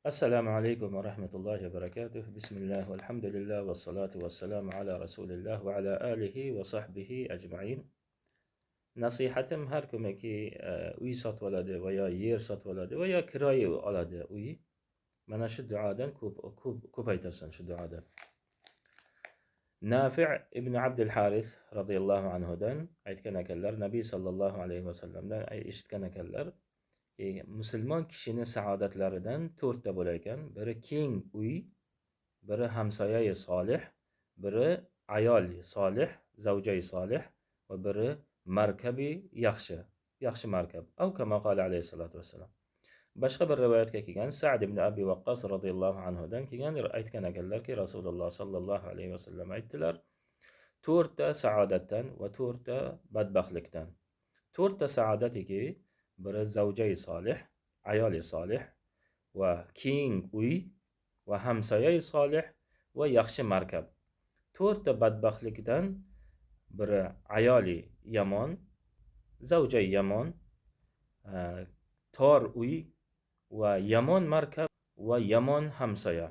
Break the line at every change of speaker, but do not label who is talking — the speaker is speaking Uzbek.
Assalomu alaykum va rahmatullohi va barakatuh. Bismillah, valhamdulillah, vassalatu vassalamu ala rasulilloh va ala alihi va sahbihi ajmain. Nasihatim har kimiki uy sotib oladi va yo yer sotib oladi va yo kiroya oladi uy, mana shu duodan ko'p ko'p ko'paytirsin shu duodan. Nafi ibn Abdul Haris roziyallohu anhudan aytgan ekanlar, Nabiy sallallohu alayhi vasallamdan eshitgan ekanlar, musulmon kishini saodatlaridan to'rtta bo'lar ekan. Biri keng uy, biri hamsoyai solih, biri ayol solih, zavjai solih va biri markabi yaxshi, yaxshi markab. Av kama qala alayhissalotu vassalam. Boshqa bir rivoyatga kelgan, Sa'd ibn Abi Waqqas roziyallohu anhudan kelgan, aytgan ekanlarki, Rasululloh sollallohu alayhi vasallam aytdilar: to'rtta saodatdan va to'rtta badbaxtlikdan. To'rtta saodatiki, biri zavjai solih, ayoli solih va keng uy va hamsoyai solih va yaxshi markab. To'rtta badbaxtlikdan biri ayoli yomon, zavjai yomon, tor uy va yomon markab va yomon hamsoya.